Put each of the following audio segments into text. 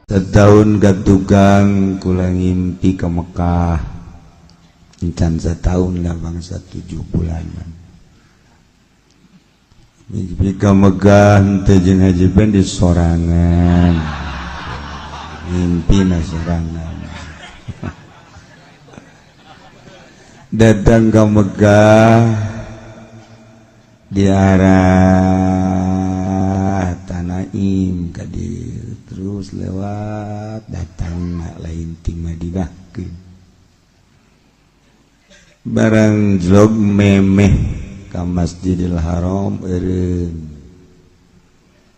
Setahun ka tukang kula ngimpi ke Mekah. Encan setahun lah, bangsa 7 bulanan. Mimpi ke Mekah teh jeung Haji Ben di sorangan. Mimpi na sorangan. Datang ke Mekah di arah Tanaim kadir, terus lewat datang lain ti Madinah ke barang jlog memeh ka Masjidil Haram, eureun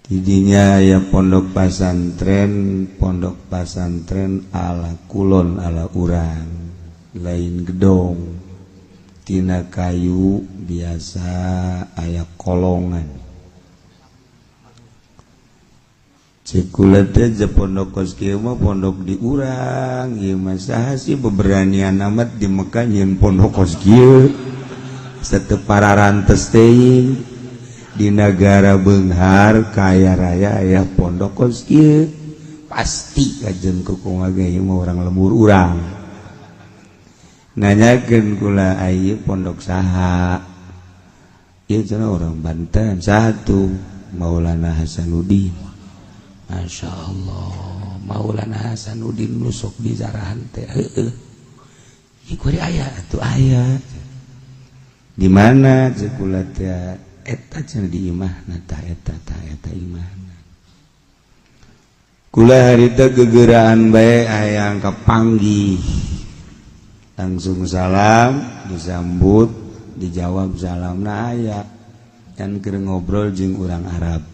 tidinya ya pondok pasantren, pondok pasantren ala kulon, ala urang, lain gedong, tina kayu biasa, aya kolongan. Cek kula teh, pondok kos kieu mah pondok di urang ieu mah. Saha sih beberanian amat di Mekah nyieun pondok kos kieu? Sateu pararantes teuing di negara beunghar kaya raya aya pondok kos kieu. Pasti kajen ku kumaha ge ieu mah urang lembur urang. Nanyakeun kula, "Ieu pondok saha?" "Ieu," cenah, "orang Banten." Satu Maulana Hasanuddin. Masya Allah, Maulana Hasanuddin nusuk di zarahan teh. Heeh, ieu aya atuh, aya di mana? Cek kula teh. "Eta," cenah, "di imahna tah eta, tah eta imahna." Kula harita gegeraan bae hayang kapanggih. Langsung salam, disambut, dijawab salamna. Aya kan keur ngobrol jeung urang Arab,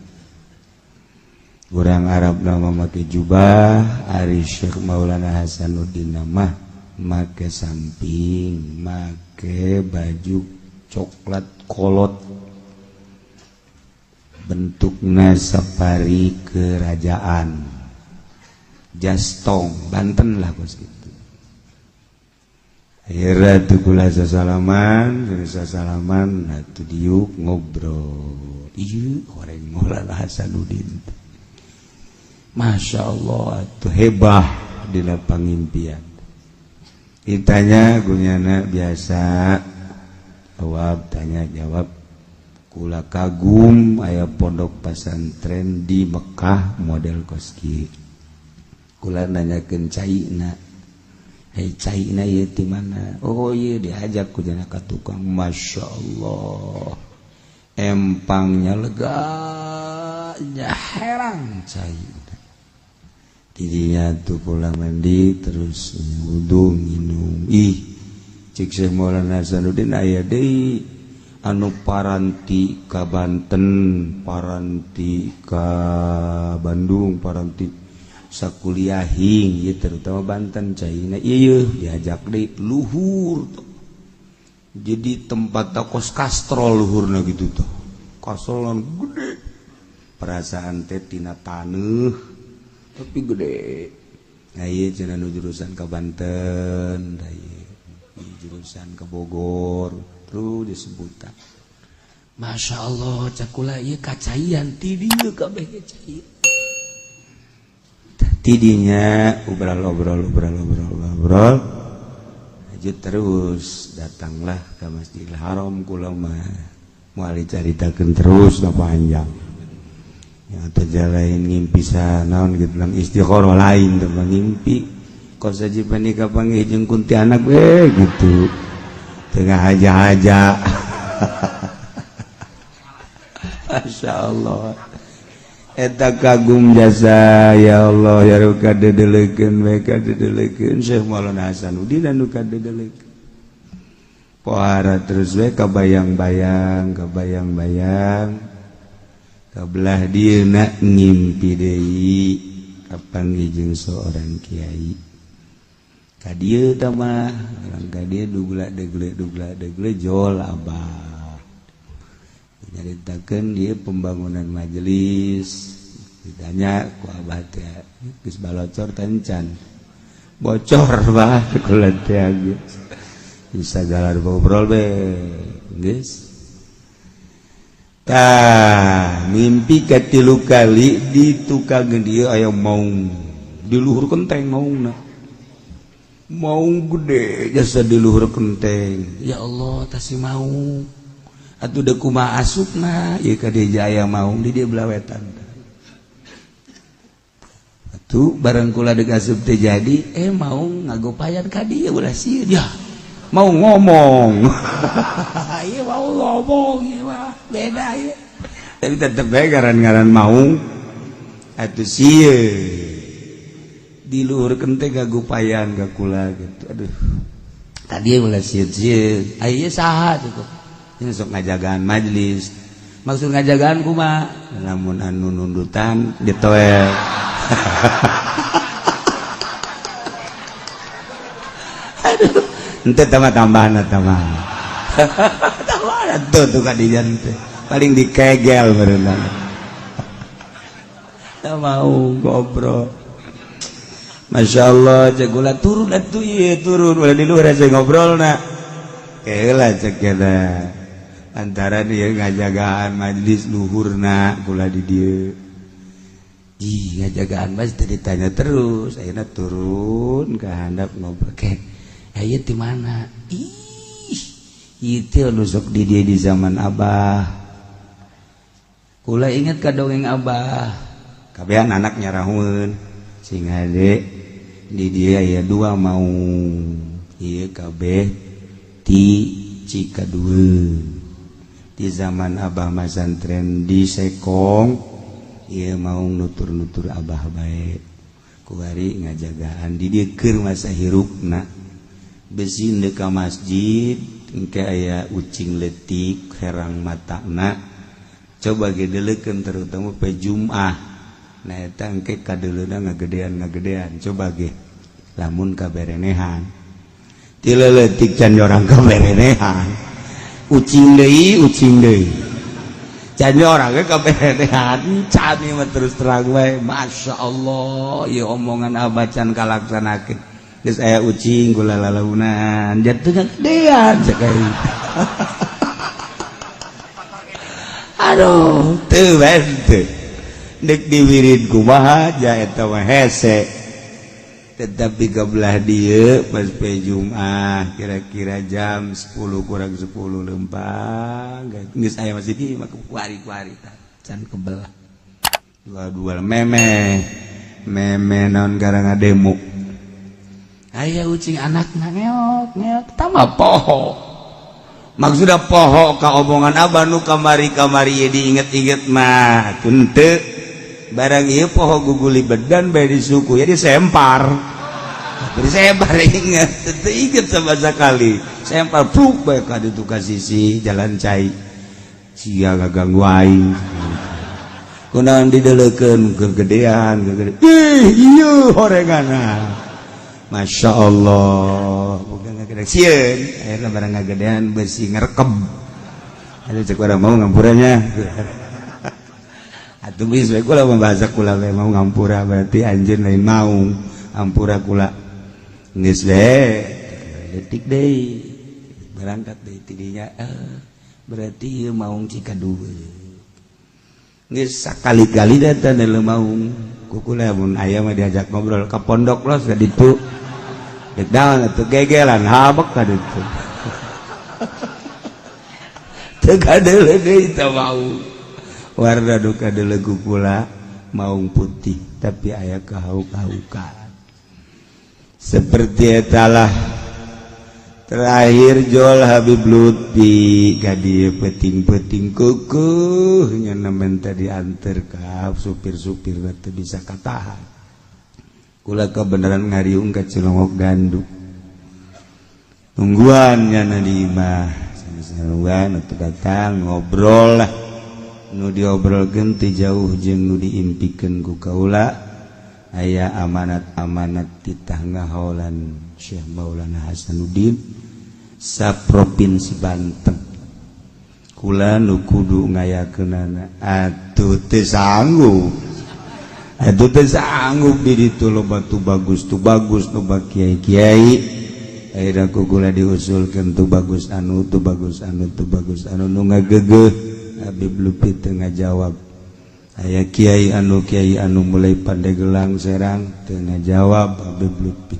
urang Arab nama make jubah. Ari Syekh Maulana Hasanuddin mah make samping, make baju coklat kolot, bentukna safari kerajaan, jastong Banten lah bos gitu. Akhirnya tuh kula sasalaman, sasalaman atuh diuk ngobrol. Iya, orang Maulana Hasanuddin. Masya Allah tuh hebah dina pangimpian. Ditanya gunyana biasa jawab, tanya jawab. Kula kagum aya pondok pesantren di Mekah model kos kieu. Kula nanyakeun caina. "Hei, caina ieu ti mana?" "Oh iya," diajak ku jana ka tukang. Masya Allah, empangnya lega nya, herang cai. Tidinya tuh pulang mandi, terus wudhu, minum. Ih, cek Syekh Maulana Hasanuddin, aya deui anu paranti ka Banten, paranti ka Bandung, paranti sakuliahing ieu, terutama Banten caina ieu. Diajak deui luhur tuh. Jadi tempat kos kastrol luhurna gitu tuh, kastrolan gede, perasaan teh tina taneuh tapi gede. Nah, ieu cenah nu jurusan ke Banten, nah, ieu jurusan ke Bogor, terus disebutan. Masya Allah, cek kula, ieu kacaian ti dieu kabeh ge cai. Tidinya obrol obrol obrol obrol obrol lanjut terus, datanglah ke Masjidil Haram. Kula mah moal dicaritakeun terus na panjang ya, atau lain ngimpi naon gitu lang istikharah, lain tuh ngimpi kos saja panika panggih jeung kuntianak we gitu, tengah haja-haja. Masya Allah, eta kagum jasa. Ya Allah ya Rabb, kadedelekeun we, kadedelekeun Syekh Maulana Hasanuddin anu kadedelekeun. Pohara terus we, kabayang-bayang, kabayang-bayang. Kabelah dieuna ngimpi deui, kapanggih jeung seorang kiai ka dieu. Tah mah urang ka dieu, dugla degle dugla degle jol abah nyaritakeun dia pembangunan majelis. Ditanya ku abah teh, "Geus balocor tencan?" "Bocor, bah," kula teh geus bisa jalan ngobrol be geus. Tah, mimpi katilu kali di tukang dia aya maung. Di luhur kenteng maungna. Maung gede jasa di luhur kenteng. Ya Allah, tas si maung. Atuh deuk kumaha asupna ieu ka dieu aya maung di dieu belah wetan. Atuh bareng kula deuk asup teh jadi maung ngagopayan ka dieu ulah sieun. Ya, mau ngomong. Iya mau ngomong ieu mah beda ieu. Tapi tetep bae ngaran-ngaran maung. Atuh sieun. Di luhur kenteng ngagopayan ka kula gitu. Aduh. Tadi ulah sieun-sieun. Aya saha tuh? Ini sok ngajagaan majelis. Maksud ngajagaan kumaha? Lamun anu nundutan ditoel. Aduh, ente tambah-tambahan tambah. Tambahan tuh tuh kadijan teh. Paling dikegel berenang. Tak mau ngobrol. Masya Allah, cek gula turun atuh ieu turun ulah di luhur aja ngobrolna. Keheula cek eta. Antara dia ngajagaan majelis luhurna kula di dieu. Ih, ngajagaan mas tadi ditanya terus, akhirnya turun ke handap ngobrol ke. Aya di mana? Ih, itu anu sok di dieu di zaman Abah. Kula inget ka dongeng Abah. Kabehan anaknya rahun. Sing hade di dieu aya dua maung. Ieu kabeh ti Cikaduen. Di zaman Abah masantren di Sekong ieu maung nutur-nutur Abah bae. Kuari ngajagaan di dieu keur masa hirupna. Besi deuk ka masjid engke aya ucing leutik herang matana. Coba gedeleukeun terutama pe Jumat. Nah eta engke kadeuleuna ngagedean-ngagedean. Coba ge lamun kaberenehan. Ti leutik can orang kaberenehan. Ucing deui, ucing deui. Can orang ge kaberenehan. Can ieu mah terus terang wae. Masya Allah, ieu omongan Abah can kalaksanakeun. Geus aya ucing gula lalaunan, jatuh ngagedean cek aing. Aduh, teu bae teu. Deuk diwirid kumaha ja eta mah hese. Tetapi kebelah dieu pas pe Jumat kira-kira jam 10 kurang 10 lempang geus aya masjid ieu mah kuari-kuari tah can kebelah. Dua-dua meme meme naon gara ngademo. Aya ucing anakna ngeok ngeok tambah poho. Maksudna poho ka omongan Abah nu kamari-kamari ieu diinget-inget mah teu. Barang ieu poho guguli bedan bae di suku ya disempar. Disempar inget, teu inget sama sekali. Sempar pluk bae ka ditu ka sisi jalan cai. Sia ganggu aing. Kunaon dideleukeun kegedean, kegedean. Ih, ieu horenganna. Masya Allah, bukan ngagedean sieun, akhirnya barang ngagedean besi ngerekem. Aduh cek orang mau ngampuranya. Atuh geus we kula membahasa kula we mau ngampura berarti anjeun lain mau ampura kula. Geus we detik deui berangkat deui tidinya berarti ieu maung Cikadua. Geus sakali-kali datang dalam maung. Kukula mun aya mah diajak ngobrol ka pondok los ka ditu. Dek naon atuh gegelan habek ka ditu. Teu kadeuleu deui teh maung. Warna duka delegu kula maung putih tapi aya kahauk-haukan. Seperti etalah terakhir jol Habib Lutfi ka dieu peting-peting keukeeh nya menta dianter ka supir-supir teu bisa katahan. Kula kebenaran ngariung ka Cilongok Gandu. Tungguan nya di imah. Nungguan atuh datang ngobrol lah. Nu diobrolkeun teu jauh jeung nu diimpikeun ku kaula aya amanat-amanat titah ngahaolan Syekh Maulana Hasanuddin sa provinsi Banten. Kula nu kudu ngayakeunana atuh teu sanggup. Atuh teu sanggup di ditu loba tu bagus loba kiai-kiai. Akhirna ku kula diusulkeun tu bagus anu tu bagus anu tu bagus anu nu ngagegeuh. Habib Lutfi teu ngajawab. Aya kiai anu mulai Pandeglang, Serang, teu ngajawab Habib Lutfi.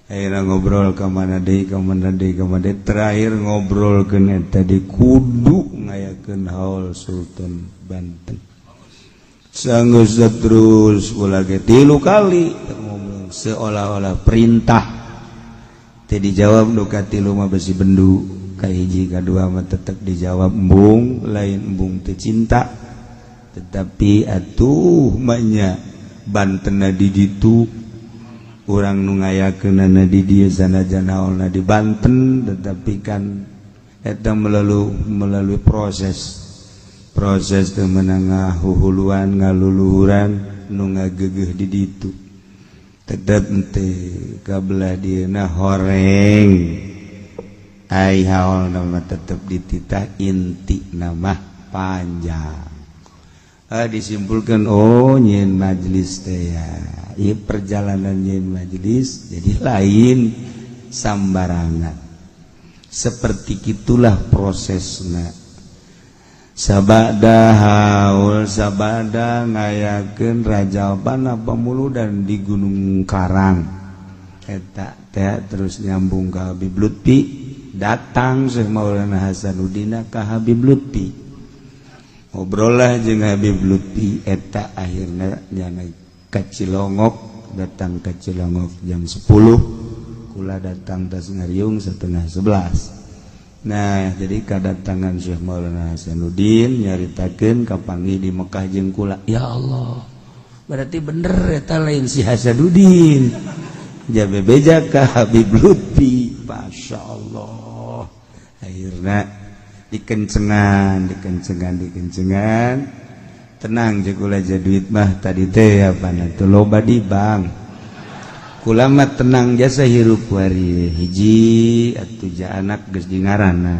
Akhirnya ngobrol ke mana deui, ke mana deui, ke mana deui, terakhir ngobrol ke tadi kudu ngayakeun haul Sultan Banten. Sanggeus terus ulah ge tilu kali ngomong seolah-olah perintah, teu dijawab. Nu katilu mah besi bendu, ka hiji kadua mah tetep dijawab. Embung, lain embung teu cinta, tetapi atuh manya Banten di ditu, urang nu ngayakeunana di dieu, sanajan haulna di Banten, tetapi kan eta melalui melalui proses proses teu meunang ngahuhuluan ngaluluhuran nu ngagegeuh di ditu, tetep teh kabelah dieuna horeng. Ai haul nama tetep dititah, inti nama panjang. Ah, disimpulkan, oh, nyieun majelis teh ya, ieu perjalanan nyieun majelis jadi lain sambarangan. Seperti itulah prosesna. Sabada haul, sabada ngayakeun rajaban apa dan di Gunung Karang eta teh, terus nyambung ke Habib Lutfi. Datang Syekh Maulana Hasanuddin ka Habib Lutfi, ngobrol lah jeung Habib Lutfi. Eta akhirnya nyana ke Cilongok, datang ke Cilongok jam 10, kula datang tas ngariung setengah 11. Nah, jadi kedatangan Syekh Maulana Hasanuddin nyaritakeun kapanggih di Mekah jeung kula. Ya Allah, berarti bener eta lain si Hasanuddin, jabe beja ka Habib Lutfi. Masya Allah, akhirnya dikencengan, dikencengan, dikencengan. Tenang, jeung kula aja, duit mah tadi teh apa tuh loba di bank. Kula mah tenang jasa hirup wari. Hiji atuh ja anak geus di ngaranna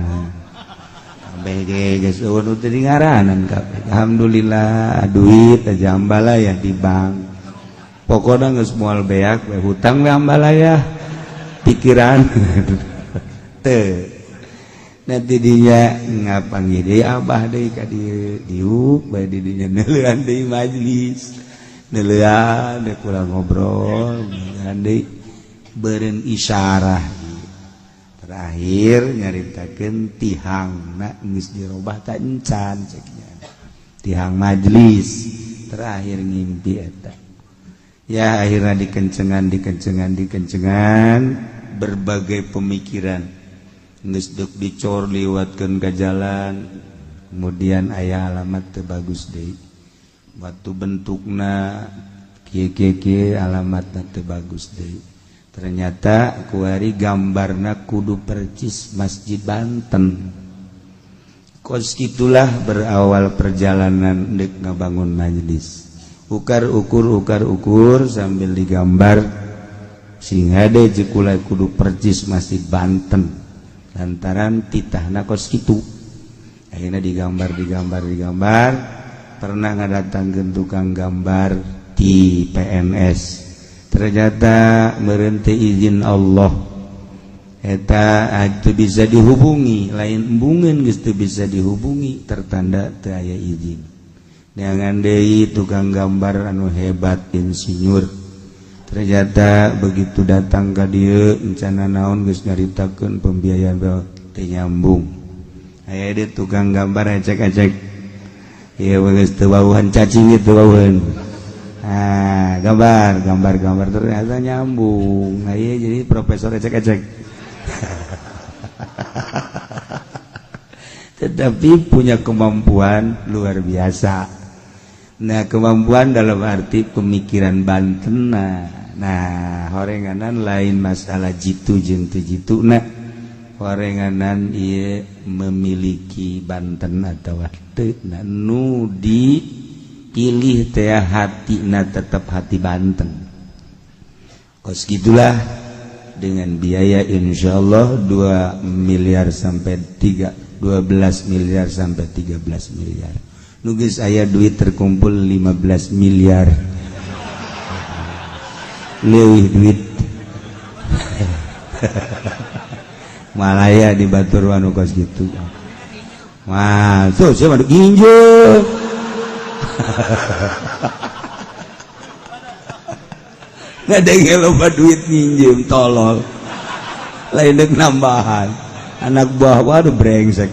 kabeh ge, geus eueun teu di ngaranan kabeh. Alhamdulillah, duit aja ambalaya di bank. Pokoknya geus moal beak we, hutang we ambalaya pikiran teu. Nanti dinya ngapanggih deui abah deui ka dieu, diuk bae di dinya, neuleuan deui majlis, neuleuan deui kula, ngobrol neuleuan deui, beureun isyarah. Terakhir nyaritakeun tihangna geus dirobah ta encan cek nya, tihang majlis. Terakhir ngimpi eta ya, akhirnya dikencengan, dikencengan, dikencengan, berbagai pemikiran geus deuk dicor liwatkeun ka jalan. Kemudian aya alamat teu bagus deui, waktu bentukna kieu kieu kieu, alamatna teu bagus deui. Ternyata kuari gambarna kudu percis Masjid Banten. Kos itulah berawal perjalanan dek ngabangun majelis. Ukar ukur, ukar ukur, sambil digambar sing hade jekula kudu percis Masjid Banten, lantaran titahna kos kitu. Akhirnya digambar, digambar, digambar. Pernah ngadatangkeun tukang gambar di PNS, ternyata merente izin Allah eta itu bisa dihubungi, lain embungeun geus teu bisa dihubungi, tertanda teu aya izin. Neangan deui tukang gambar anu hebat, insinyur. Ternyata begitu datang ka dieu, encana naon, geus nyaritakeun pembiayaan teu nyambung. Aya deui tukang gambar ecek-ecek ieu, geus teu wawuhan cacing itu wawuhan. Ah, gambar, gambar, gambar, ternyata nyambung. Nah, iya, jadi profesor ecek-ecek, tetapi punya kemampuan luar biasa. Nah, kemampuan dalam arti pemikiran Banten. Nah, horenganan lain masalah jitu jeung teu jitu. Nah, horenganan ieu memiliki Banten atau teu. Nah, nu dipilih teh hati, nah, tetap hati Banten. Kos gitulah, dengan biaya insya Allah 2 miliar sampai 3, 12 miliar sampai 13 miliar. Nu geus aya duit terkumpul 15 miliar leuwih duit Malaya di batur anu kos gitu. Wah, tuh siapa ginjo. Ngadenge loba duit minjem, tolol, lain dek nambahan anak buah. Waduh, brengsek.